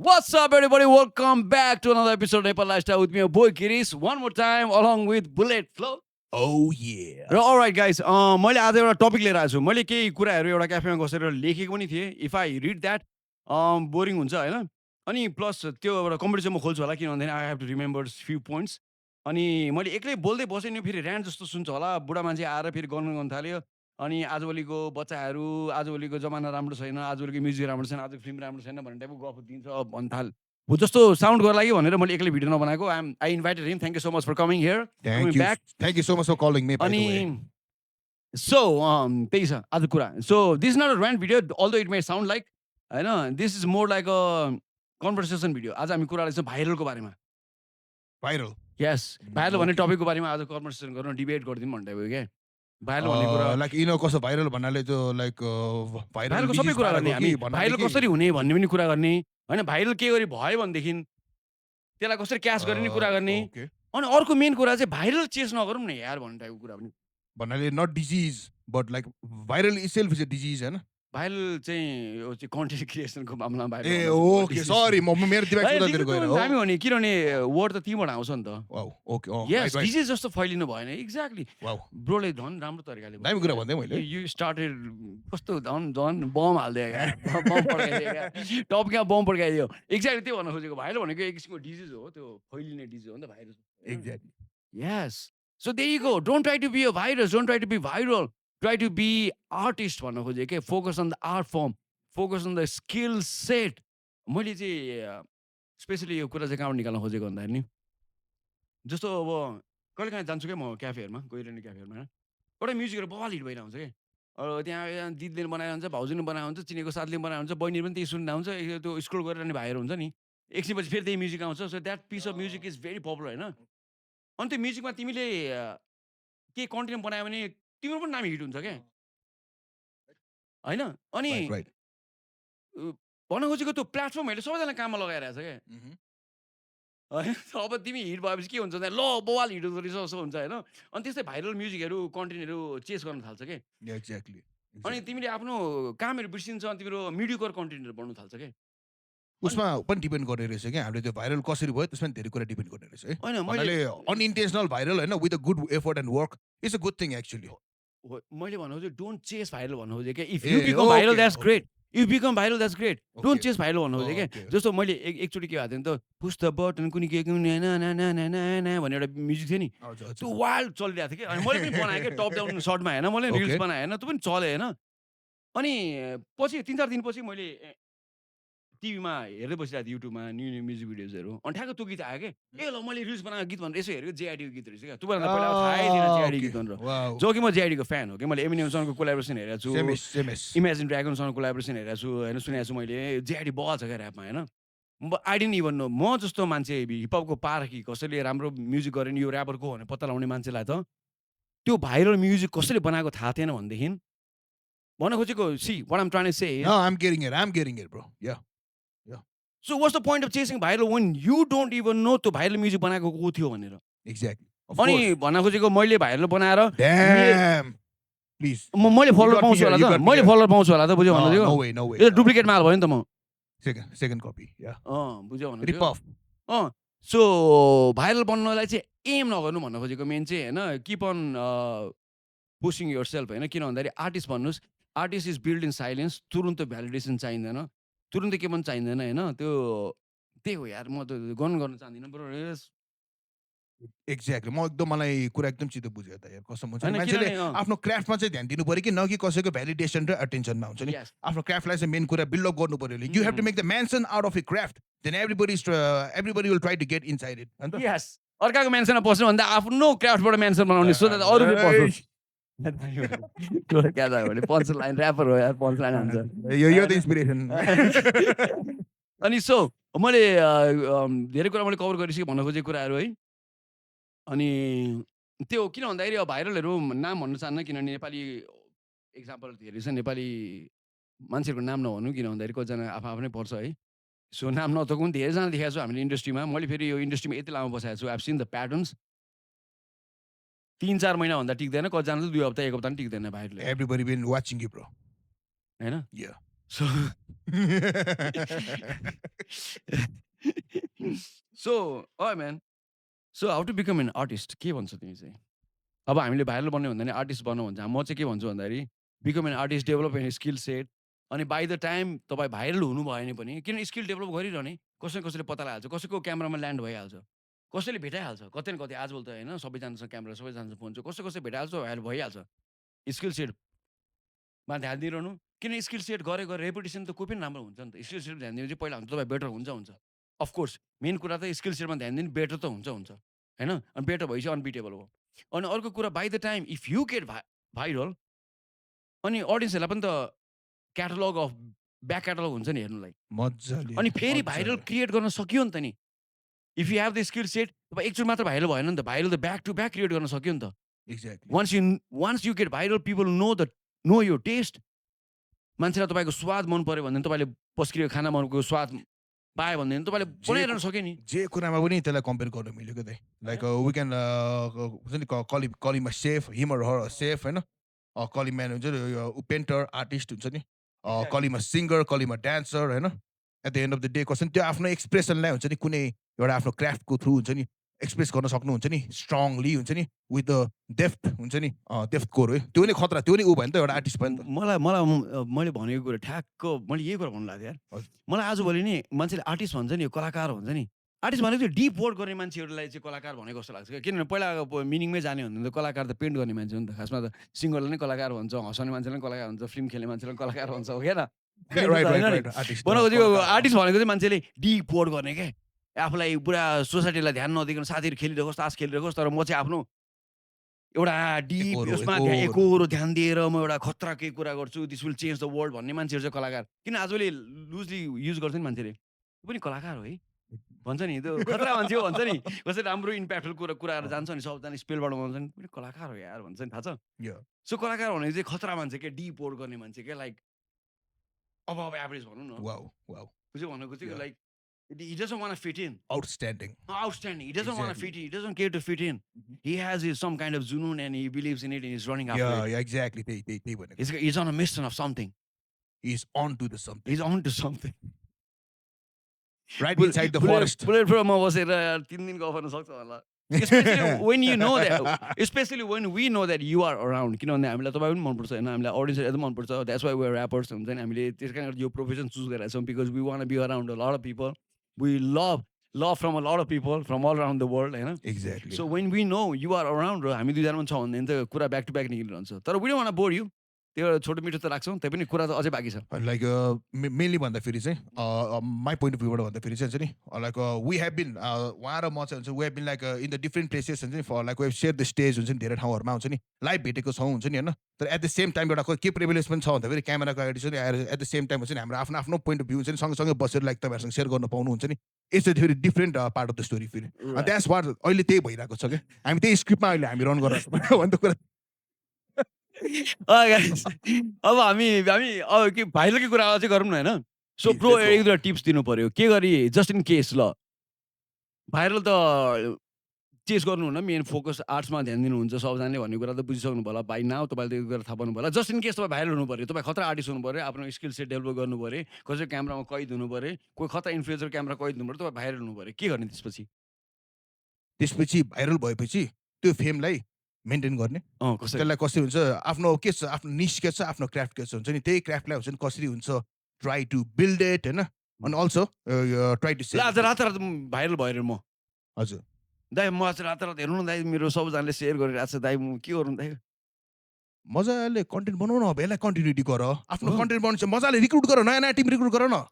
What's up, everybody? Welcome back to another episode of Nepal Lifestyle with me, your boy Kiris. One more time, along with Bullet Flow. Oh yeah. र all right guys मैले आज एउटा topic लिएर आएको छु मैले केही कुराहरू एउटा क्याफेमा बसेर लेखेको पनि थिएँ if I read that boring हुन्छ होइन अनि प्लस त्यो एउटा कम्पिटिसन म खोल्छु होला किन भन्दाखेरि I have to remember few points अनि मैले एक्लै बोल्दै बसेँ नि फेरि ऱ्यान्ड जस्तो सुन्छ होला बुढा मान्छे आएर फेरि गर्नु थाल्यो अनि आजभोलिको बच्चाहरू आजभोलिको जमाना राम्रो छैन आजभोलिको म्युजिक राम्रो छैन आजको फिल्म राम्रो छैन भन्ने टाइपको गफ दिन्छ भन्न थाल हो जस्तो साउन्ड गर्नु लागि भनेर मैले एक्लै भिडियो नबनाएको I invited him thank you so much for coming here Thank you. Back Thank you so much for calling me. By the way. अनि सो त्यही छ आज कुरा so this not a rant video although it may sound like होइन this is more like a conversation video आज हामी कुरा गर्छौँ भाइरलको बारेमा Viral. यस भाइरल भन्ने Okay. टपिकको बारेमा आज कन्भर्सेसन गरौँ डिबेट गरिदिउँ भन्ने भयो क्या भाइरल भन्ने कुरा Like कस्तो viral भन्नाले त्यो like viral. भाइरलको सबै disease कुरा गर्ने भएर हामी कि भन्नाले भाइरल कि- कसरी हुने भन्ने पनि कुरा गर्ने होइन भाइरल के गरी भयो भनेदेखि त्यसलाई कसरी क्याच गर्ने नि कुरा गर्ने Okay. अनि अर्को मेन कुरा चाहिँ भाइरल चेस नगरौँ न यार भन्ने टाइपको कुरा पनि भन्नाले not disease but like viral itself is a disease हैन. भाइरल चाहिँ यो चाहिँ कन्टेन्ट क्रिएसनको मामलामा ए भाइरल okay sorry म मेरो दिमाग सुधातिर गएर हो. दामी हो नि किनभने वर्ड त तीबाट आउँछ नि त Wow. Okay. Oh. यस right. डिजिज जस्तो फैलिनु भएन एक्ज्याक्टली Wow. ब्रोले झन् राम्रो तरिकाले दामी कुरा भन्दै मैले. यु स्टार्टेड कस्तो झन् बम हालिदियो बम पड्काइदियो टपका बम पड्काइदियो एक्ज्याक्टली त्यो भन्न खोजेको भाइरल भनेको एक किसिमको डिजिज हो त्यो फैलिने डिजिज हो नि त virus Exactly. Yes. So there you go. Don't try to be a virus. Don't try to be viral. Try to be artist भन्नु खोजेँ के focus on the art form. Focus on the skill set. मैले चाहिँ specially यो कुरा चाहिँ कहाँबाट निकाल्न खोजेको भन्दाखेरि नि जस्तो अब कहिले काहीँ जान्छु क्या म क्याफेहरूमा गइरहने क्याफेहरूमा एउटा म्युजिकहरू बवाल हिट भइरहेको हुन्छ कि त्यहाँ दिदीले बनाएको हुन्छ भाउजूले बनाएको हुन्छ चिनेको साथीले बनाएको हुन्छ बहिनीले पनि त्यही सुन्दा हुन्छ त्यो स्क्रोल गरिरहने भाइहरू हुन्छ नि एकछिनपछि फेरि त्यही म्युजिक आउँछ so that piece of music is very popular होइन अनि त्यो म्युजिकमा तिमीले के कन्टेन्ट बनायो भने तिम्रो पनि नाम हिट हुन्छ क्या होइन अनि Right. भन्न खोजेको त्यो प्लेटफर्महरूले सबैजना काममा लगाइरहेछ क्या Mhm. होइन अब तिमी हिट भएपछि के हुन्छ ल बवाल हिट हुँदो रहेछ जस्तो हुन्छ होइन अनि त्यस्तै भाइरल म्युजिकहरू कन्टेन्टहरू चेस गर्न थाल्छ क्या Yeah, exactly. अनि तिमीले आफ्नो कामहरू बिर्सिन्छ अनि तिम्रो मिडियोकर कन्टेन्टहरू बढ्नु थाल्छ क्या उसमा पनि डिपेन्ड गर्ने रहेछ क्या हामीले त्यो भाइरल कसरी भयो त्यसमा पनि धेरै कुरा डिपेन्ड गर्ने रहेछ है. होइन भन्नाले अनइन्टेन्सनल भाइरल होइन with a good effort and work it's a good thing actually. मैले भन्नु खोजेँ डोन्ट चेस भाइरल भन्नु खोजेँ क्या if uh, you become viral okay, that's okay. Great if become viral that's great don't Okay. Chase viral भन्नु खोजेँ क्या Okay. जस्तो मैले एकचोटि के भएको थियो नि त पुस द बटन कुनै के भन्ने एउटा म्युजिक थियो नि हजुर, त्यो हजुर. वाइल्ड चलिरहेको थियो कि अनि मैले पनि बनाएँ क्या टप डाउन सर्टमा होइन मैले रिल्स Okay. बनाएँ होइन त्यो पनि चल्यो होइन अनि पछि 3-4 दिनपछि मैले टिभीमा हेर्दै बसिरहेको थिएँ युट्युबमा न्यू म्युजिक भिडियोजहरू अनि ठ्याक्क त्यो गीत आयो क्या ए ल मैले रिल्स बनाएको गीत भनेर यसो हेरेको जेआइडीको गीत रहेछ क्या त्योभन्दा पहिला थाहै थिएन जेआइडी गीत भनेर Wow. जो कि म जेआइडीको फ्यान हो कि मैले एमिनेमसँगको कोलाबोरेसन हेरेको छु Same. इमेजिन ड्रागनसँग कोलाबोरेसन हेरेको छु होइन सुनेको छु मैले जेआइडी बगाल छ क्या ऱ्यापमा होइन आई डेन्ट इभन नो म जस्तो मान्छे हिपहपको पारखी कसैले राम्रो म्युजिक गरेर यो ऱ्यापरको भनेर पत्ता लगाउने मान्छेलाई त त्यो भाइरल म्युजिक कसैले बनाएको थाहा थिएन भनेदेखि भन्न खोजेको see what I'm trying to say No, I'm getting it, bro. Yeah. So what's the point of chasing viral when you don't even know त्यो भाइरल म्युजिक बनाएको को थियो भनेर Exactly. Of अनि course. भन्न खोजेको मैले भाइरल बनाएर Damn. Please. मैले You फलोअर got me पाउँछु here, होला you त got me मैले here. फलोअर पाउँछु होला त बुझ्यो भन्नु No way. यो डुप्लिकेट माल भयो नि त म Second copy. Yeah. बुझ्यो Rip भन्नु off. सो भाइरल बन्नलाई चाहिँ एम नगर्नु भन्न खोजेको मेन चाहिँ होइन keep on pushing yourself होइन किन भन्दाखेरि आर्टिस्ट भन्नुहोस् artist is build in silence तुरुन्त भ्यालिडेसन चाहिँदैन तुरुन्तै के पनि चाहिँदैन होइन त्यो त्यही हो यार म त गर्न चाहदिनँ ब्रो Exactly. म एकदम मलाई कुरा एकदम चित्त बुझ्यो त यार कसम हुन्छ होइन, मान्छेले किनभने, आफ्नो क्राफ्टमा चाहिँ ध्यान दिनु पर्यो कि न कि कसैको भ्यालिडेसन र अटेन्सनमा हुन्छ नि Yes. आफ्नो क्राफ्टलाई चाहिँ मेन कुरा बिल्ड अप गर्नु पर्यो you have to make the mansion out of a craft then everybody will try to get inside it हैन त यस अर्काको मेन्सनमा पस्नु भन्दा आफ्नो क्राफ्टबाट मेन्सन बनाउने सो द्याट अरूले पसोस् क्या छ भने पञ्च लाइन ऱ्यापर हो यार पञ्च लाइन हुन्छ यो त इन्स्पिरेसन अनि सो मैले धेरै कुरा मैले कभर गरिसकेँ भन्न खोजेको कुराहरू है अनि त्यो किन भन्दाखेरि अब भाइरलहरू नाम भन्न चाहन्न किनभने नेपाली एक्जाम्पल धेरै छ नेपाली मान्छेहरूको नाम नभन्नु किन भन्दाखेरि कतिजना आफ्नै पर्छ है सो नाम नथोकौँ पनि धेरैजना देखाएको छु हामीले इन्डस्ट्रीमा मैले फेरि यो इन्डस्ट्रीमा यति लामो बसाएको छु आइभ सिन द प्याटर्न्स 3-4 महिनाभन्दा टिक्दैन कतिजना 2 हप्ता 1 हप्ता पनि टिक्दैन viral everybody been watching you bro होइन Yeah. So so man so how to become an artist के भन्छ तिमी चाहिँ अब हामीले भाइरल बन्यो भन्दा नि आर्टिस्ट बनाऊ भन्छ म चाहिँ के भन्छु भन्दाखेरि become an artist develop an skill set अनि बाई द टाइम तपाईँ भाइरल हुनु भएन पनि किन स्किल डेभलप गरिरहने कसैले पत्ता लगाइहाल्छ कसैको क्यामेरामा ल्यान्ड भइहाल्छ कसैले भेटाइहाल्छ कतै न कतै आजभोलि त होइन सबैजनासँग क्यामेरा सबैजनासँग फोन छ कसै भेटाइहाल्छ भइहाल्छ स्किल सेटमा ध्यान दिइरहनु किन स्किल सेट गरेर रेपुटेसन त कोही पनि राम्रो हुन्छ नि त स्किल सेट ध्यान दिनु चाहिँ पहिला हुन्छ तपाईँ बेटर हुन्छ अफकोर्स मेन कुरा त स्किल सेटमा ध्यान दिनु बेटर त हुन्छ होइन अनि बेटर भएपछि अनबिटेबल हो अनि अर्को कुरा by the time if you get viral अनि अडियन्सहरूलाई पनि त क्याटलग अफ ब्याक क्याटलग हुन्छ नि हेर्नुलाई मजाले अनि फेरि भाइरल क्रिएट गर्न सकियो नि त नि if you have the skill set तपाईँ एकचोटि मात्र भाइरल भएन नि त भाइरल त ब्याक टु ब्याक क्रिएट गर्न सक्यो नि त exactly once you get viral people know your taste मान्छेलाई तपाईँको स्वाद मन पर्यो भने तपाईँले पस्किएको खाना मनको स्वाद पायो भने तपाईँले बनाइरहन सक्यो नि जे कुरामा पनि त्यसलाई कम्पेयर गर्नु मिल्यो क्या लाइक वी क्यान हुन्छ नि कलिमा सेफ हिम हर सेफ होइन कलिमा हुन्छ नि पेन्टर आर्टिस्ट हुन्छ नि कलिमा सिङ्गर कलिमा डान्सर होइन at the end of the day कसरी त्यो आफ्नो एक्सप्रेसनलाई हुन्छ नि कुनै एउटा आफ्नो क्राफ्टको थ्रु हुन्छ नि एक्सप्रेस गर्न सक्नुहुन्छ नि स्ट्रङली हुन्छ नि विथ द डेफ्थ हुन्छ नि डेफ्थ कोर है त्यो नै खतरा त्यो नै ऊ भयो नि त एउटा आर्टिस्ट भयो नि त मलाई मैले भनेको कुरा ठ्याक्क मैले यही कुरा भन्नु लाग्यो यार मलाई आजभोलि नि मान्छेले आर्टिस्ट भन्छ नि कलाकार भन्छ नि आर्टिस्ट भनेको चाहिँ डिप वर्क गर्ने मान्छेहरूलाई चाहिँ कलाकार भनेको जस्तो लाग्छ क्या किनभने पहिला मिनिङमै जाने भने त कलाकार त पेन्ट गर्ने मान्छे हो नि त खासमा त सिङ्गरलाई नै कलाकार भन्छ हँसाउने मान्छेलाई पनि कलाकार भन्छ फिल्म खेल्ने मान्छेलाई पनि कलाकार भन्छ हो क्या बनाएको चाहिँ आर्टिस्ट भनेको चाहिँ मान्छेले डिप वर्क गर्ने क्या आफूलाई पुरा सोसाइटीलाई ध्यान नदिकन साथीहरू खेलिरहेकोस् तास खेलिरहेकोस् तर म चाहिँ आफ्नो एउटा डिप यसमा एकहोरो ध्यान दिएर म एउटा खतरा केही कुरा गर्छु this will change the world भन्ने मान्छेहरू चाहिँ कलाकार किन आजभोलि लुजली युज गर्छ नि मान्छेले त्यो पनि कलाकार हो है भन्छ नि त्यो खतरा मान्छे हो भन्छ नि कसै राम्रो इम्प्याक्टफुल कुराहरू जान्छ नि सबजना स्पेलबाट भन्छ नि पनि कलाकार हो यार भन्छ नि थाहा छ सो कलाकार भनेको चाहिँ खतरा मान्छे क्या डिप वर्क गर्ने मान्छे क्या लाइक अब एभरेज भनौँ न त्यो चाहिँ भनेको चाहिँ like he doesn't want to fit in. Outstanding. He doesn't want to fit in. He doesn't care to fit in. He has some kind of zunoon and he believes in it and he's running after it. Yeah, exactly. He's on a mission of something. He's on to the something. He's on to something. Right inside the forest. Bulletproof was it 3 दिन go गर्न सक्छ होला. Especially when you know that, especially when we know that you are around. किनभने हामीलाई तपाईँ पनि मनपर्छ हैन हामीलाई अडियन्स एकदम मनपर्छ. That's why we are rappers हुन्छ नि हामीले त्यसकारण यो प्रोफेसन चुज गरेका छौँ because we want to be around a lot of people. We love from a lot of people from all around the world, you know? Exactly. So when we know you are around, हामी दुईजना पनि छ भने त कुरा back to back निक्लिरहन्छ. तर we don't want to bore you. त्यो छोटो मिठो त राख्छौँ त्यही पनि कुरा त अझै बाँकी छ. Like mainly भन्दाखेरि चाहिँ my point of view बाट भन्दाखेरि चाहिँ हुन्छ नि like we have been उहाँ र म चाहिँ हुन्छ we have been like in the different places हुन्छ नि for like we have shared the stage हुन्छ नि धेरै ठाउँहरुमा हुन्छ नि लाइभ भेटेको छौँ हुन्छ नि हैन तर एट द सेम टाइम एउटा के प्रिभिलेज पनि छ भन्दाखेरि क्यामेराको अगाडि चाहिँ आएर एट द सेम टाइम हुन्छ नि हाम्रो आफ्नो आफ्नो पोइन्ट अफ भ्यू हुन्छ नि सँगसँगै बसेर लाइक तपाईँहरुसँग सेयर गर्न पाउनु हुन्छ नि it's a very different part of the story फेरि द्याट्स वाट अहिले त्यही भइरहेको छ क्या हामी त्यही स्क्रिप्टमा अहिले हामी रन गरेर भन्ने कुरा अब हामी के भाइरलकै कुरा चाहिँ गरौँ न हैन सो ब्रो एक दुईवटा टिप्स दिनु पर्यो के गरी जस्ट इन केस ल भाइरल त चेस गर्नु हुन मेन फोकस आर्ट्समा ध्यान दिनुहुन्छ सबजनाले भन्ने कुरा त बुझिसक्नु होला बाई नाउ तपाईँले त्यो कुरा थाहा पाउनु होला जस्ट इन केस तपाईँ भाइरल हुनु पर्यो तपाईँ खतरा आर्टिस्ट हुनु पर्यो आफ्नो स्किल सेट डेभलप गर्नु पर्यो कसै क्यामेरामा कैद हुनु पर्यो कोही खतरा इन्फ्लुएन्सर क्यामेरा कैद हुनु पर्यो तपाईँ भाइरल हुनु पर्यो के गर्ने त्यसपछि भाइरल भएपछि त्यो फेमलाई मेन्टेन गर्ने त्यसलाई कसरी हुन्छ आफ्नो के छ आफ्नो निश के छ आफ्नो क्राफ्ट के छ हुन्छ नि त्यही क्राफ्टलाई हुन्छ नि कसरी हुन्छ ट्राई टु बिल्ड इट हैन अनि अल्सो ट्राई टु आज रात भाइरल भएर म हजुर दाइ म आज रात हेर्नु न दाइ मेरो सबजनाले सेयर गरिरहेको छ दाइ म के गर्नु दाइ मजाले कन्टेन्ट बनाउन अब यसलाई कन्टिन्युटी गर आफ्नो कन्टेन्ट बनाउनु छ मजाले रिक्रुट गर नयाँ नयाँ टिम रिक्रुट गर न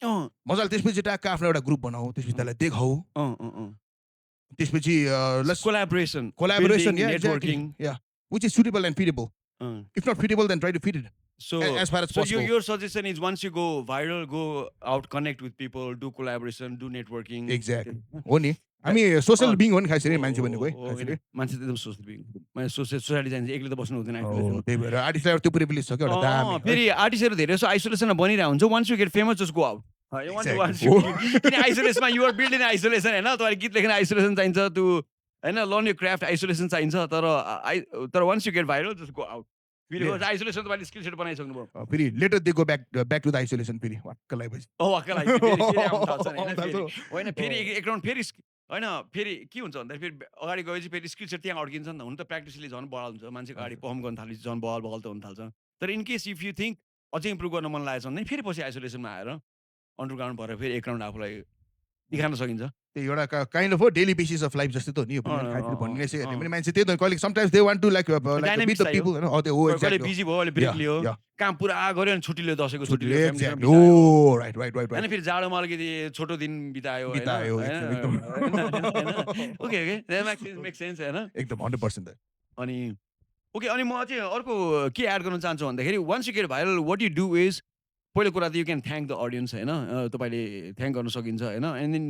मजाले त्यसपछि ट्याक्क आफ्नो एउटा ग्रुप बनाऊ त्यसपछि त्यसलाई देखाऊ त्यसपछि collaboration yeah, networking yeah which is suitable and feasible if not feasible then try to fit it so as far as possible your suggestion is once you go viral go out connect with people do collaboration do networking exactly हो नि हामी social being हो नि खासरी मान्छे भनेको है मान्छे त एकदम सोशल बिङ म सोसाइटी जान्छ एक्लै त बस्नु हुँदैन त्यही भएर आर्टिस्टलाई त्यो प्रिभिलेज छ के एउटा दामी फेरि आर्टिस्टहरु धेरै जसो आइसोलेसनमा बनिरहेको हुन्छ once you get famous just go out किन आइसोलेसनमा you are build in isolation हैन तपाईले गीत लेख्न आइसोलेसन चाहिन्छ टु हैन लर्न योर क्राफ्ट आइसोलेसन चाहिन्छ तर once you get viral just go out फेरि आइसोलेसन तपाईँले स्किल सेट बनाइसक्नुभयो फेरि later they go back to the isolation फेरि वाक्क लगाएपछि वाक्क लागि फेरि फेरि आउनु थाल्छ नि आउनु थाल्छ। होइन फेरि एक राउन्ड फेरि होइन फेरि के हुन्छ भन्दाखेरि फेरि अगाडि गएपछि फेरि स्किल सेट त्यहाँ अड्किन्छ नि त हुन त प्र्याक्टिसले झन् बढाल हुन्छ मान्छेको अगाडि पर्फर्म गर्न थालेपछि झन् बल बल त हुन थाल्छ तर in case if you think अझै इम्प्रुभ गर्न मन लागेको छ भने फेरि पछि आइसोलेसनमा आएर अन्डरग्राउन्ड भएर फेरि एक राउन्ड आफूलाई देखाउन सकिन्छ त्यो एउटा kind of daily basis of life जस्तै त हो नि यो पनि खातिर भन्ने चाहिँ हेर्ने पनि मान्छे त्यही त कहिले sometimes they want to like Dynamics the चाहियो। पिपल हैन त्यो हो कहिले एक्ज्याक्टली बिजी भयो अहिले ब्रेक लियो yeah. काम पुरा गऱ्यो अनि छुट्टी लियो दसैँको छुट्टी लियो एक्ज्याक्टली family सँग बितायो। ओ राइट होइन फेरि जाडोमा अलिकति छोटो दिन बितायो होइन? बितायो, होइन? एकदम। होइन? ओके मेक सेन्स होइन एकदम 100% अनि ओके अनि म चाहिँ अर्को के एड गर्न चाहन्छु भन्दाखेरि once you get viral what you do is पहिलो कुरा त you can thank the audience होइन तपाईँले थ्याङ्क गर्न सकिन्छ होइन and then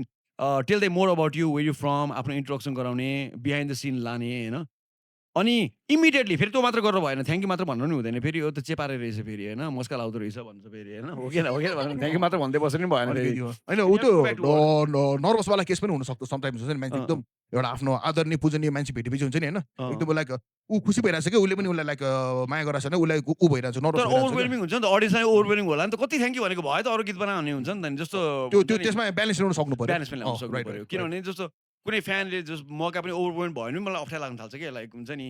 tell they more about you where you from आफ्नो इन्ट्रोडक्सन गराउने बिहाइन्ड द सिन लाने होइन अनि इमिडिएटली फेरि त्यो मात्र गरेर भएन थ्याङ्क यू मात्र भन्नु नि हुँदैन फेरि यो त चेपारे रहेछ फेरि होइन मस्का लाउँदो रहेछ भन्छ फेरि होइन हो कि भन्नु थ्याङ्क यू मात्र भन्दै बस्नु नि भएन फेरि होइन ऊ त्यो नर्भस वाला केस पनि हुन सक्छ समटाइम्स हुन्छ नि मान्छे एकदम एउटा आफ्नो आदरणीय पूजनीय मान्छे भेटेपछि हुन्छ नि होइन एकदम लाइक ऊ खुसी भइरहेछ क्या उसले पनि उसलाई लाइक माया गराएको छैन उसलाई ऊ भइरहेछ तर नर्भस ओभरवेलमिङ हुन्छ नि त अडियन्सलाई ओभरवेलमिङ होला नि त कति थ्याङ्क यू भनेको भयो त अरू गीत बनाउने हुन्छ नि त जस्तो त्यो त्यसमा ब्यालेन्स ल्याउन सक्नु पर्यो ब्यालेन्स पनि ल्याउन सक्नु पर्यो किनभने जस्तो कुनै फ्यानले जस मौका पनि ओभरवेलम भयो भने पनि मलाई अप्ठ्यारो लाग्न थाल्छ क्या लाइक हुन्छ नि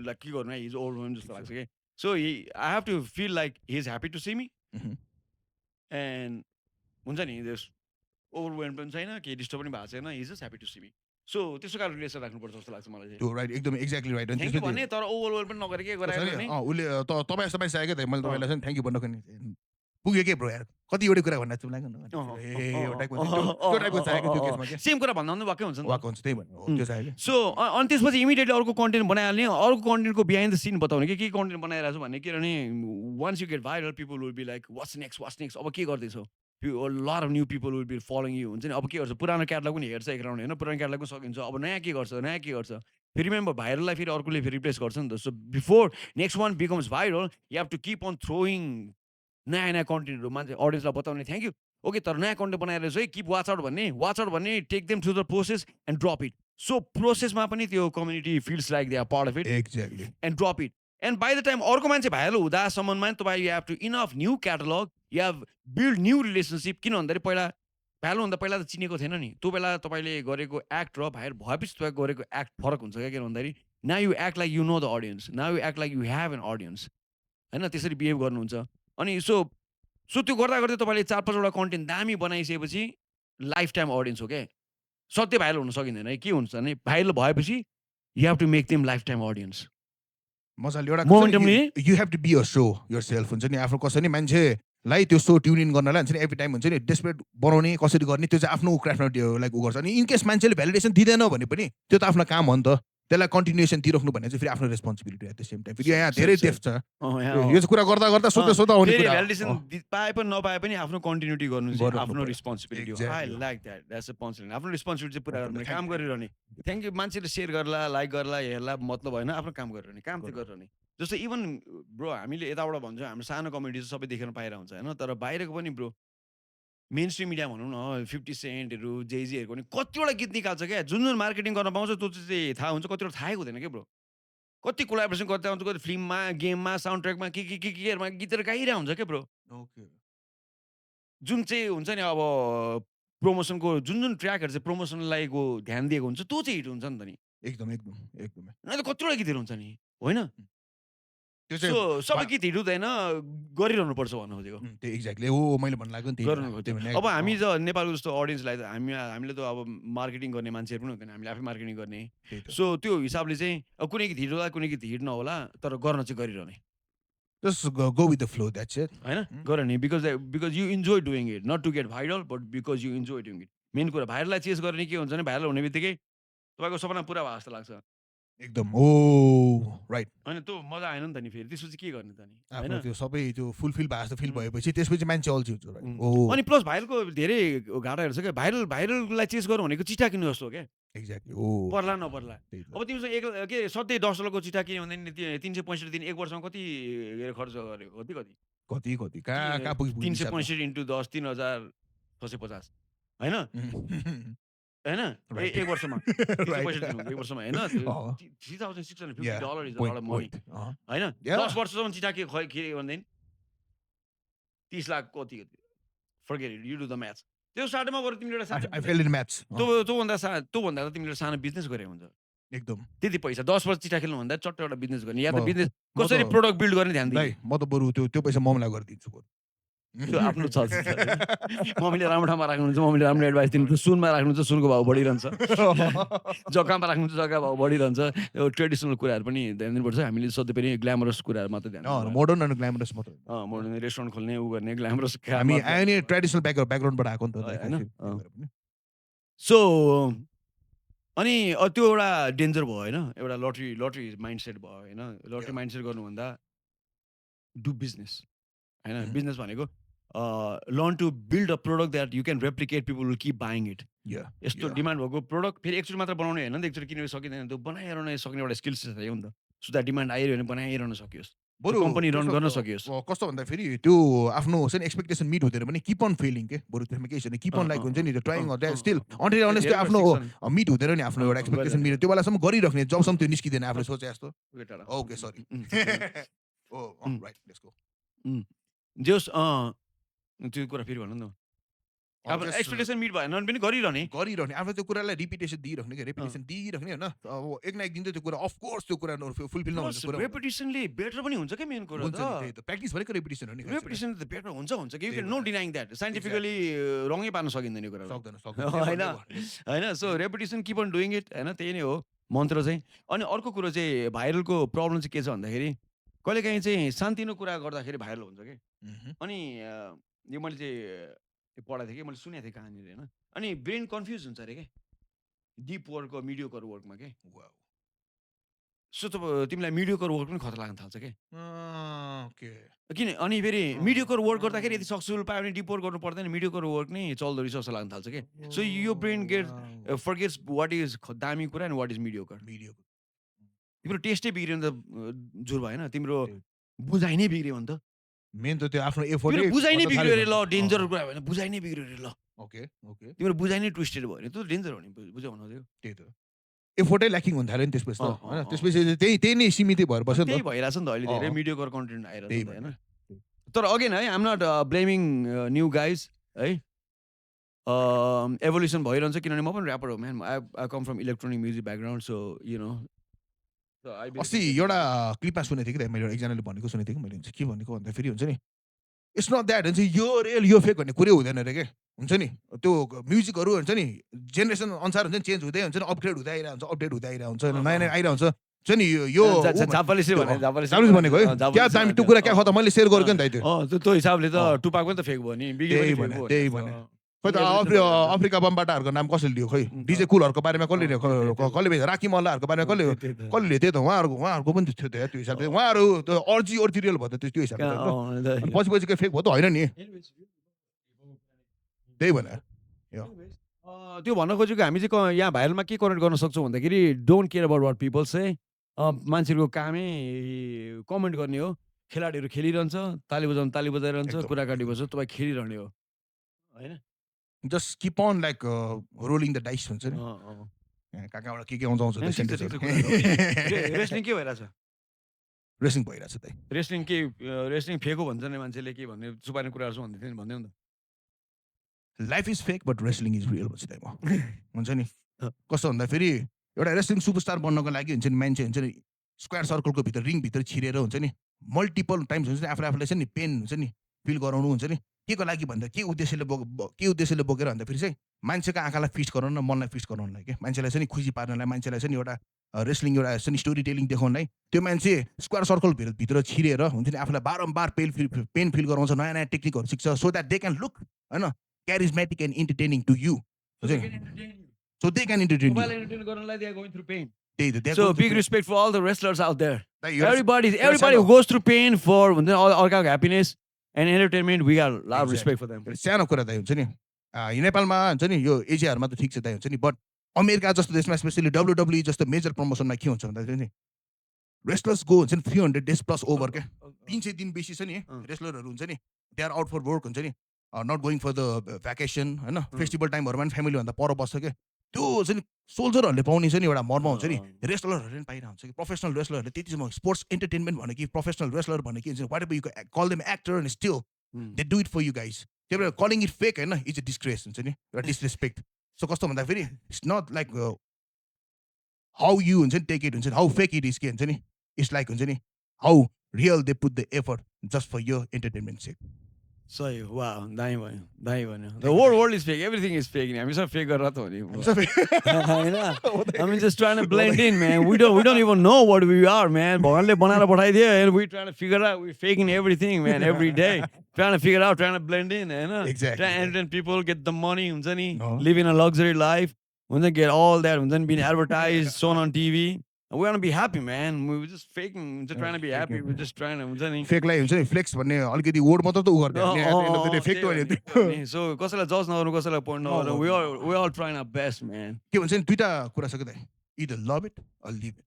लाइक के गर्नु है हिज ओभरवेलम जस्तो लाग्छ कि so I have to feel like he is happy to see me and हुन्छ नि ओभरवेलम पनि छैन केही डिस्टर्ब पनि भएको छैन his just happy to see me so त्यस्तो खालको रिलेसन राख्नुपर्छ जस्तो लाग्छ मलाई चाहिँ त्यो राइट एकदम एक्ज्याक्टली राइट थ्याङ्क यू भने तर ओभरवेल पनि नगरे के गरायो भने उसले तपाईँ जस्तो मान्छे आयो क्या मैले तपाईँलाई चाहिँ थ्याङ्क यू भन्नको नि पुग्यो के ब्रो यार कति एउटा कुरा भन्दा तिमीलाई सेम कुरा भन्दा पनि वाक्कै हुन्छ नि वाक हुन्छ त्यही भन्नु त्यो चाहियो सो अनि त्यसपछि इमिडिएटली अर्को कन्टेन्ट बनाइहाल्ने अर्को कन्टेन्टको बिहाइन्ड द सिन बताउने कि के कन्टेन्ट बनाइरहेको छु भन्ने किनभने once you get viral people will be like what's next अब के गर्दैछौ lot of new people will be following you हुन्छ नि अब के गर्छ पुरानो क्याटलग पनि हेर्छ एक राउन्ड होइन पुरानो क्याटलग पनि सकिन्छ अब नयाँ के गर्छ फेरि रिमेम्बर भाइरललाई फेरि अर्कोले फेरि रिप्लेस गर्छ नि त so before next one becomes viral you have to keep on throwing नयाँ कन्टेन्टहरू मान्छे अडियन्सलाई बताउने थ्याङ्क यू ओके तर नयाँ कन्टेन्ट बनाएर चाहिँ किप वाच आउट भन्ने take them through the process and drop it so प्रोसेसमा पनि त्यो community feels like they are part of it exactly and drop it and by the time अर्को मान्छे भाइरल हुँदासम्ममा तपाईँ you have to enough new catalogue you have build new relationship किन भन्दाखेरि पहिला भाइरल हुँदा पहिला त चिनेको थिएन नि त्यो बेला तपाईँले गरेको एक्ट र भाइरल भएपछि तपाईँको गरेको एक्ट फरक हुन्छ क्या किन भन्दाखेरि now you act like you know the audience now you act like you have an audience होइन त्यसरी बिहेभ गर्नुहुन्छ अनि सो त्यो गर्दा गर्दै तपाईँले 4-5वटा कन्टेन्ट दामी बनाइसकेपछि लाइफ टाइम अडियन्स हो क्या सधैँ भाइरल हुन सकिँदैन है के हुन्छ भने भाइरल भएपछि you have to make them lifetime audience मजाले एउटा मोमेन्टमली you have to be a so yourself हुन्छ नि आफ्नो कसरी मान्छेलाई त्यो सो ट्युन इन गर्नलाई हुन्छ नि एभ्री टाइम हुन्छ नि डेस्परेट बनाउने कसरी गर्ने त्यो चाहिँ आफ्नो क्राफ्टमा लाइक उ गर्छ अनि इन केस मान्छेले भ्यालिडेसन दिँदैन भने पनि त्यो त आफ्नो काम हो नि त त्यसलाई कन्टिन्युएसन दिइराख्नु भने चाहिँ फेरि आफ्नो responsibility at the same time फेरि यहाँ धेरै डेफ छ यो चाहिँ कुरा गर्दा गर्दा सोध्दा आउने कुरा भ्यालिडेसन पाए पनि नपाए पनि आफ्नो कन्टिन्युटी गर्नु चाहिँ आफ्नो रेस्पोन्सिबिलिटी हो I Exactly. Like that that's a punch आफ्नो रेस्पोन्सिबिलिटी चाहिँ पुरा गर्नु काम गरिरहने थ्याङ्क यू मान्छेले सेयर गर्ला लाइक गर्ला हेर्ला मतलब होइन आफ्नो काम गरिरहने काम चाहिँ गरिरहने जस्तो इभन ब्रो हामीले यताबाट भन्छौँ हाम्रो सानो कम्युनिटी सबै देखेर पाइरहेको हुन्छ होइन तर बाहिरको पनि ब्रो मेन स्ट्रिम मिडिया भनौँ न 50 सेन्टहरू जेजीहरूको पनि कतिवटा गीत निकाल्छ क्या जुन मार्केटिङ गर्न पाउँछ त्यो चाहिँ थाहा हुन्छ कतिवटा थाहै हुँदैन क्या ब्रो कति कोलाबोरेसन गर्दै आउँछ कति फिल्ममा गेममा साउन्ड ट्र्याकमा केमा गीतहरू गाइरहेको हुन्छ क्या ब्रो जुन चाहिँ हुन्छ नि अब प्रमोसनको जुन ट्र्याकहरू चाहिँ प्रमोसनलाई ध्यान दिएको हुन्छ त्यो चाहिँ हिट हुन्छ नि त नि एकदमै न त कतिवटा गीतहरू हुन्छ नि होइन त्यो सो सबै गीत हिट हुँदैन गरिरहनु पर्छ भन्नु खोजेको त्यो एक्ज्याक्टली हो मैले भन्नु लाग्यो नि त्यही अब हामी त नेपालको जस्तो अडियन्सलाई त हामीले त अब मार्केटिङ गर्ने मान्छेहरू पनि हुँदैन हामीले आफै मार्केटिङ गर्ने सो त्यो हिसाबले चाहिँ अब कुनै गीत हिट होला कुनै गीत हिट नहोला तर गर्न चाहिँ गरिरहने just go with the flow that's it होइन गर नि because you enjoy doing it not to get viral but because you enjoy doing it main कुरा भाइरललाई चेस गर्ने के हुन्छ भने भाइरल हुने बित्तिकै तपाईँको सपना पुरा भयो जस्तो लाग्छ एकदम ओ राइट होइन त्यो मजा आएन नि त नि फेरि त्यसपछि के गर्ने त नि आफ्नो त्यो सबै त्यो फुलफिल भएको जस्तो फिल भएपछि त्यसपछि मान्छे अल्छी हुन्छ अनि प्लस भाइरलको धेरै घाटाहरू छ क्या भाइरललाई चेस गर्नु भनेको चिठा किन्नु जस्तो हो क्या एक्ज्याक्टली पर्ला नपर्ला अब तिमीसँग के सधैँ $10 चिठा किन्यो भने 365 दिन एक वर्षमा कति खर्च गरेको कति कहाँ पुग्यो 365 × 10 3650 होइन हैन Right. एक वर्षमा त्यस्तो Right. पैसा दिनुहुन्छ एक वर्षमा हैन त्यो अँ, $3,650 yeah, is a point, lot of money point. अँ, हैन yeah. 10 वर्षसम्म चिठा के भनेदेखि 30 लाख कति forget it you do the maths त्यो साटोमा गएर तिमीले एउटा सानो I failed in maths. त्योभन्दा त्योभन्दा त तिमीले एउटा सानो बिजनेस गरे हुन्छ एकदम त्यति पैसा 10 वर्ष चिठा खेल्नुभन्दा चट्ट एउटा बिजनेस गर्ने या त म- बिजनेस म कसरी त- प्रोडक्ट बिल्ड गर्ने ध्यान दाइ दिने म त बरु त्यो पैसा मम्मीलाई गरिदिन्छु बरु त्यो आफ्नो छ मम्मीले राम्रो ठाउँमा राख्नुहुन्छ मम्मीले राम्रो एडभाइस दिनुहुन्छ सुनमा राख्नुहुन्छ सुनको भाउ बढिरहन्छ जग्गामा राख्नुहुन्छ जग्गा भाउ बढिरहन्छ यो ट्रेडिसनल कुराहरू पनि ध्यान दिनुपर्छ हामीले सधैँ पनि ग्ल्यामरस कुराहरू मात्रै ध्यान दिनु मोडर्न अनि ग्ल्यामरस मात्र मोडर्न रेस्टुरेन्ट खोल्ने ऊ गर्ने ग्ल्यामरस हामी आयो नि ट्रेडिसनल ब्याकग्राउन्डबाट आएको नि त दाइ, होइन? फेरि त्यही भएर पनि। सो अनि त्यो एउटा डेन्जर भयो होइन एउटा लटरी माइन्डसेट भयो होइन लटरी Yeah. माइन्डसेट गर्नुभन्दा डु बिजनेस होइन Mhm. बिजनेस भनेको learn to build a product that you can replicate people will keep buying it Yeah, यस्तो yeah. डिमान्ड भएको प्रोडक्ट फेरि एकचोटि मात्र बनाउने होइन नि त एकचोटि किनेर सकिँदैन त्यो बनाइरहन सक्ने एउटा स्किल्स चाहियो नि त सो द्याट डिमान्ड आइरह्यो भने बनाइरहन सकियोस् बरु कम्पनी रन त्यसो गर्न त- सकियोस् कस्तो भन्दाखेरि त्यो आफ्नो हुन्छ नि एक्सपेक्टेसन मिट हुँदैन भने किप अन फेलिङ के बरु त्यसमा केही छैन किप अन लाइक हुन्छ नि त्यो ट्राइङ स्टिल अन्टिल त्यो आफ्नो मिट हुँदैन नि आफ्नो एउटा एक्सपेक्टेसन मिट त्यो बेलासम्म गरिराख्ने जबसम्म त्यो निस्किँदैन आफूले सोचे जस्तो okay sorry oh right let's go जेस् त्यो कुरा फेरि भन्नु न अब एक्सपेक्टेसन मिट भएन भने पनि गरिरहने गरिरहने आफ्नो त्यो कुरालाई रिपिटेसन दिइराख्ने क्या रिपिटेसन दिइराख्ने होइन अब एक न एक दिन त त्यो कुरा अफकोर्स त्यो कुरा फुलफिल नहुन्छ कुरा रेपिटेसनले बेटर पनि हुन्छ क्या मेन कुरा हुन्छ नि, त्यही त त प्र्याक्टिस भनेको रेपिटेसन हो नि रेपिटेसन त बेटर हुन्छ कि त्यही नो डिनाइङ द्याट साइन्टिफिकली रङै पार्न सकिँदैन यो कुरा सक्दैन होइन होइन so repetition keep on doing it होइन त्यही नै हो मन्त्र चाहिँ अनि अर्को कुरो चाहिँ भाइरलको प्रब्लम चाहिँ के छ भन्दाखेरि कहिलेकाहीँ चाहिँ सानतिनो कुरा गर्दाखेरि भाइरल हुन्छ कि अनि यो मैले चाहिँ पढाएको थिएँ कि मैले सुनेको थिएँ कहाँनिर होइन अनि ब्रेन कन्फ्युज हुन्छ अरे क्या डिप वर्क मिडियोकर वर्कमा के सो त तिमीलाई मिडियोकर वर्क पनि खतरा लाग्न थाल्छ क्या किन अनि फेरि मिडियोकर वर्क गर्दाखेरि यदि सक्सेसफुल पायो भने डिप वर्क गर्नु पर्दैन मिडियोकर वर्क नै चल्दो रहेछ जस्तो लाग्न थाल्छ क्या सो यो brain get forgets what is दामी कुरा एन्ड वाट इज मिडियोकर तिम्रो टेस्टै बिग्रियो भने त जुर भएन तिम्रो बुझाइ नै बिग्रियो भने त मेन त त्यो आफ्नो तिम्रो एफोर्ट बुझाइ नै बिग्रियो अरे ल डेन्जर कुरा भएन बुझाइ नै बिग्रियो अरे ल ओके ओके तिम्रो बुझाइ नै ट्विस्टेड भयो भने त्यो डेन्जर हो नि बुझाउनु त्यो त्यही त एफोर्टै ल्याकिङ हुन थाल्यो नि त्यसपछि त अँ, होइन अँ, त्यसपछि त्यही नै सीमितै भएर बस्यो नि त्यही त भइरहेछ नि त अहिले धेरै अँ। मिडियोकर कन्टेन्ट आइरहेछ त्यही नि त होइन भएर। तर अगेन है आम नट ब्लेमिङ न्यू गाइज है एभोल्युसन भइरहन्छ किनभने म पनि ऱ्यापर हो man I come from electronic music background so you know अस्ति एउटा क्लिपमा सुनेको थिएँ कि मैले एउटा एकजनाले भनेको सुनेको थिएँ कि मैले के भनेको भन्दाखेरि हुन्छ नि इट्स नट द्याट हुन्छ यो रियल यो फेक भन्ने कुरै हुँदैन अरे के हुन्छ नि त्यो म्युजिकहरू हुन्छ नि जेनेरेसन अनुसार हुन्छ नि चेन्ज हुँदै हुन्छ नि अपग्रेड हुँदै आइरहेको हुन्छ अपडेट हुँदै आइरहेको हुन्छ नयाँ नयाँ आइरहेको हुन्छ हुन्छ नि यो झापालिस भने जापानिज भनेको है क्या दामी त्यो कुरा क्या खत मैले सेयर गरेको नि त त्यो त्यो हिसाबले त अँ। टुपाक पनि त फेक भयो नि त्यही भने त्यही भने खै त अफ्रिका बमबाटाहरूको नाम कसले लियो खै डिजे कुलहरूको बारेमा कसले लियो कसले राखी मल्लाहरूको बारेमा कसले कसले लियो त्यही त उहाँहरूको पनि थियो त त्यो हिसाबले उहाँहरू त ओरिजिनल भयो त त्यो हिसाबले पछि पछि फेक भयो त होइन नि त्यही भने त्यो भन्न खोजेको हामी चाहिँ यहाँ भाइरलमा के कनेक्ट गर्न सक्छौँ भन्दाखेरि don't care about what people say मान्छेहरूको कामै कमेन्ट गर्ने हो खेलाडीहरू खेलिरहन्छ ताली बजाइरहन्छ एकदम, कुरा काटी बस्छ तपाईँ खेलिरहने हो होइन just keep on like rolling the dice हुन्छ नि कहाँ कहाँबाट के आउँछ आउँछ रेस्लिङ के भइरहेछ रेसिङ भइरहेछ त रेस्लिङ फेक हो भन्छ नि मान्छेले के भन्ने चुपाने कुराहरू भन्दै थियो नि भन्दै नि त life is fake but wrestling is real भन्छ म हुन्छ नि कस्तो भन्दाखेरि एउटा रेस्लिङ सुपरस्टार बन्नको लागि हुन्छ नि मान्छे हुन्छ नि स्क्वायर सर्कलको भित्र रिङभित्र छिरेर हुन्छ नि मल्टिपल टाइम्स हुन्छ नि आफूलाई चाहिँ नि पेन हुन्छ नि फिल गराउनु हुन्छ नि के को लागि भन्दा के उद्देश्यले बोकेर भन्दाखेरि चाहिँ मान्छेको आँखालाई फिस्ट गराउनु न मनलाई फिस्ट गराउनुलाई के मान्छेलाई चाहिँ नि खुसी पार्नलाई मान्छेलाई चाहिँ नि एउटा रेस्लिङ एउटा चाहिँ स्टोरी टेलिङ देखाउनलाई त्यो मान्छे स्क्वायर सर्कल भित्र छिरेर हुन्छ नि आफूलाई बारम्बार पेन फिल गराउँछ नयाँ नयाँ टेक्निकहरू सिक्छ so that they can look होइन charismatic and entertaining to you so they can entertain you. So big respect for all the wrestlers out there. You're Everybody sad. who goes through pain for all happiness and entertainment, we got a lot of respect for them. सानो कुरा दाइ हुन्छ नि नेपालमा हुन्छ नि यो एसियाहरूमा त ठिक छ दाइ हुन्छ नि बट अमेरिका जस्तो देशमा स्पेसली WWE जस्तो मेजर प्रमोसनमा के हुन्छ भन्दाखेरि नि रेस्लर्स गो हुन्छ नि 300 days प्लस ओभर क्या 300 दिन बेसी छ नि रेस्लरहरू हुन्छ नि they are out for work हुन्छ नि not going for the vacation होइन फेस्टिभल टाइमहरूमा पनि फ्यामिलीभन्दा पर बस्छ क्या त्यो चाहिँ सोल्जरहरूले पाउने चाहिँ नि एउटा मर्म हुन्छ नि अँ। रेस्लरहरूले पनि पाइरहेको हुन्छ कि प्रोफेसनल रेस्लरहरूले त्यति चाहिँ म स्पोर्ट्स एन्टरटेनमेन्ट भने कि प्रोफेसनल रेस्लर भने कि whatever you call them actor and still um, they do it for you guys त्यही भएर कलिङ इट फेक होइन इट्स अ डिस्ग्रेस हुन्छ नि एउटा डिसरेस्पेक्ट सो कस्तो भन्दाखेरि it's not like how you हुन्छ नि टेक इट हुन्छ नि हाउ फेक इट इज के हुन्छ नि इट्स लाइक हुन्छ नि how real they put the effort just for your entertainment sake सही हो वाह दामी भन्यो the world is fake everything is fake नि हामी सब फेक गरेर त हो नि होइन I mean, just trying to blend in, man. We don't even know what we are, man. भगवानले बनाएर पठाइदियो and we trying to figure out. We faking everything, man, every day. Trying to figure out, trying to blend in, होइन? Exactly. Trying to entertain people, get the money, हुन्छ नि? No. Live in a luxury life. हुन्छ नि? Get all that, हुन्छ नि? Being advertised, shown on TV. We want to be happy, man. We're just faking, just trying to be happy. We're just trying to, हुन्छ नि? फेकलाई हुन्छ नि flex भन्ने अलिकति वर्ड मात्र त उ गर्ने फेक त्यही भने हो नि। So कसैलाई जज नगर्नु कसैलाई पोइन्ट नगर्नु we all trying our best, man. के भन्छ नि दुईटा कुरा छ कि either love it or leave it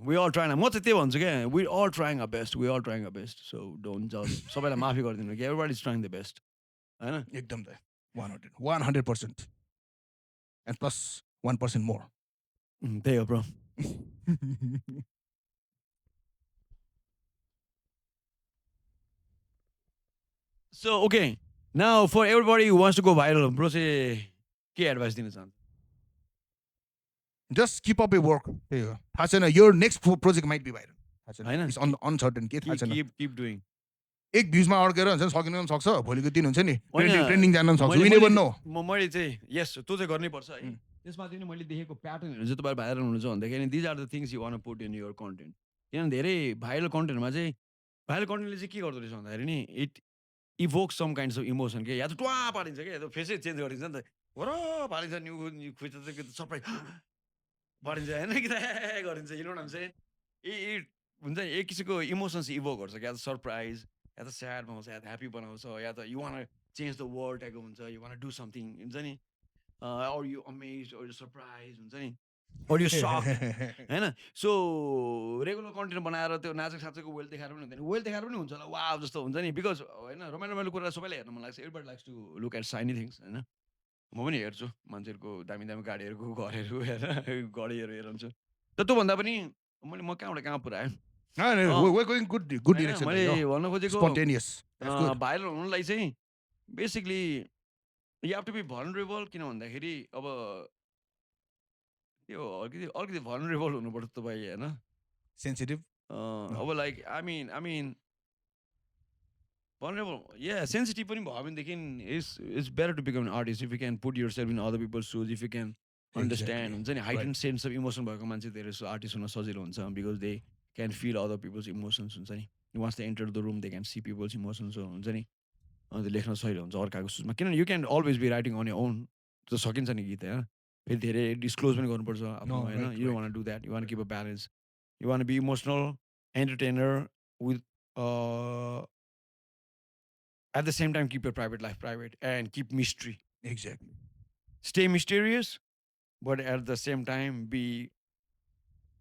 We all trying. म चाहिँ त्यही भन्छु क्या we all trying our best. We all trying our best. So don't judge. सबैलाई माफी गरिदिनु कि everybody is trying the best. होइन? एकदम त 100% एन्ड प्लस 1% मोर त्यही हो bro. So okay. Now for everybody who wants to go viral, bro चाहिँ के एडभाइस दिन चाहन्छ? Just keep up a work त्यही हो थाहा छैन यो next project might be viral थाहा होइन? छैन इट्स अनसर्टेन के थाहा छैन Keep doing. एक भ्युजमा अड्केर हुन्छ नि सकिनु पनि सक्छ भोलिको दिन हुन्छ नि होइन, ट्रेन्डिङ जान पनि सक्छ मैले- वी नेभर नो मैले चाहिँ यस त्यो चाहिँ गर्नै पर्छ है. त्यसमाथि नि मैले देखेको प्याटर्नहरू चाहिँ तपाईँ भाइरल हुनुहुन्छ भन्दाखेरि these are the things you want put in your content. किनभने धेरै भाइरल कन्टेन्टमा चाहिँ भाइरल कन्टेन्टले चाहिँ के गर्दो रहेछ भन्दाखेरि नि it evoke some kinds of emotion के या त ट्वा पारिन्छ क्या या त फेसै चेन्ज गरिदिन्छ नि त वर पारिन्छ न्यु खुइच सबै पारिन्छ होइन कि त गरिन्छ you know what I am saying. It हुन्छ नि एक किसिमको इमोसन्स इभोक गर्छ क्या त सरप्राइज या त स्याड बनाउँछ या त ह्याप्पी बनाउँछ या त you want change the world टाइपको हुन्छ यु वान डु समथिङ हुन्छ नि or you amazed or you surprised हुन्छ नि or you shocked होइन. सो रेगुलर कन्टेन्ट बनाएर त्यो नाचेको साचेको वेल देखाएर पनि हुँदैन वेल देखाएर पनि हुन्छ होला वा जस्तो हुन्छ नि बिकज होइन रमाइलो रमाइलो कुरा सबैलाई हेर्न मन लाग्छ everybody likes to look at shiny things होइन. म पनि हेर्छु मान्छेहरूको दामी दामी गाडीहरूको घरहरू हेरेर घडीहरू हेर्छु तर त्योभन्दा पनि म कहाँबाट कहाँ पुऱ्याएँ गुड होइन, डिरेक्सन मैले भन्न खोजेको स्पोन्टेनियस भाइरल हुनुलाई चाहिँ basically you have to be vulnerable किन भन्दाखेरि अब त्यो अलिकति भलनरेबल हुनुपर्छ तपाईँ होइन. सेन्सिटिभ अब लाइक आई मिन भलनरेबल या सेन्सिटिभ पनि भयो भनेदेखि it's better to become an artist if you can put yourself in other people shoes if you can understand हुन्छ नि height and sense of emotion भएको मान्छे धेरै आर्टिस्ट हुन सजिलो हुन्छ because they can feel other people's emotions हुन्छ नि once the enter the room they can see people's emotions हुन्छ नि अन्त लेख्न सहिलो हुन्छ अर्काको सुजमा किनभने you can always be writing on your own त्यो सकिन्छ नि गीत होइन फेरि धेरै डिस्क्लोज पनि गर्नुपर्छ आफ्नो होइन right, you want do that you want keep a balance you want be emotional entertainer with at the same time keep your private life private and keep mystery exactly stay mysterious, but at the same time be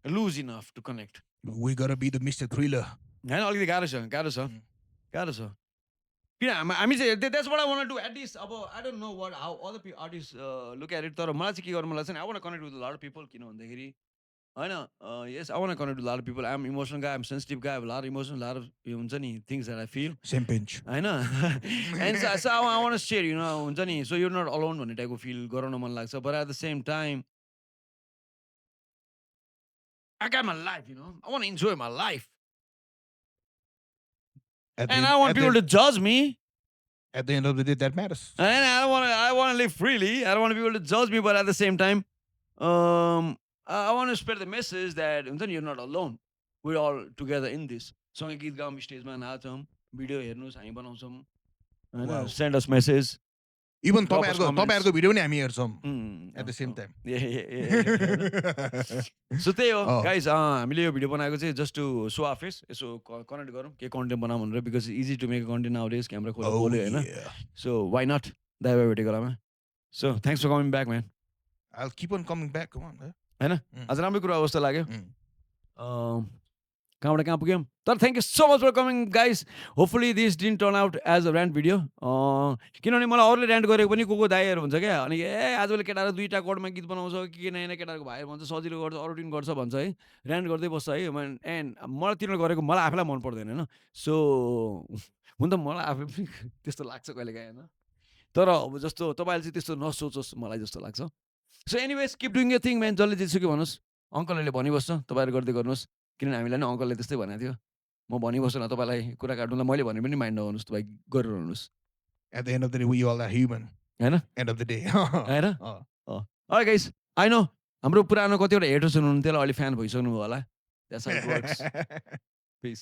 loose enough to connect. We gotta be the mister thriller होइन अलिकति गाह्रो छ गाह्रो छ किन हामी चाहिँ that's what I want do at least अब I don't know what how other artist look at it तर मलाई चाहिँ के गर्नु मन लाग्छ नि I want connect with lot of people किन भन्दाखेरि होइन yes I want connect with lot of people I am emotional guy I am sensitive गाई lot of emotion lot of हुन्छ नि things that I feel same पेन्च होइन and so I want share you know हुन्छ नि so you not alone भन्ने टाइपको feel गराउन मन लाग्छ but at the same time I got my life, you know. I want to enjoy my life. And I want people to judge me. At the end of the day, that matters. And I want to live freely. I don't want people to judge me, but at the same time, I want to spread the message that then you're not alone. We're all together in this. सँगै गीत गाउँ स्टेजमा नाचौँ video हेर्नुहोस् हामी बनाउँछौँ होइन send us message even Drop us तपाईँहरूको भिडियो पनि हामी हेर्छौँ at at the same time so त्यही हो Oh. गाइज हामीले यो भिडियो बनाएको चाहिँ just to show off face यसो कनेक्ट गरौँ के कन्टेन्ट बनाऊँ भनेर because easy to make content nowadays camera खोलेर बोल्यो होइन सो वाइ नट दाइ भेटेको बेलामा so thanks for coming back man I'll keep on coming back. Come on. होइन आज राम्रो कुरा हो जस्तो लाग्यो Mm. कहाँबाट कहाँ पुग्यौँ तर thank you so much for coming guys hopefully this didn't turn out as a rant video किनभने मलाई अरूले ऱ्यान्ट गरेको पनि को दाइहरू हुन्छ क्या अनि आजकल केटाहरू 2टा कोडमा गीत बनाउँछ के नयाँ नयाँ केटाहरूको भाइहरू भन्छ सजिलो गर्छ अरू दिन गर्छ भन्छ है ऱ्यान्ट गर्दै बस्छ है एन्ड मलाई तिनीहरू गरेको मलाई आफैलाई मन पर्दैन होइन सो हुन त मलाई आफै पनि त्यस्तो लाग्छ कहिलेकाहीँ होइन तर अब जस्तो तपाईँले चाहिँ त्यस्तो नसोचोस् मलाई जस्तो लाग्छ so anyways keep doing your thing man जसले जेसुकै भन्नुहोस् अङ्कलहरूले भनिबस्छ तपाईँहरू गर्दै गर्नुहोस् किनभने हामीलाई नि अङ्कलले त्यस्तै भनेको थियो म भनिबस्छु न तपाईँलाई कुरा काट्नुलाई मैले भने पनि माइन्ड नगर्नुहोस् तपाईँ गरिरहनुहोस् At the end of the day, we all are human. होइन End of the day. होइन अँ। गाइस आई नो हाम्रो पुरानो कतिवटा हेटर्स हुनुहुन्थ्यो होला अहिले फ्यान भइसक्नु भयो होला that's how it works piece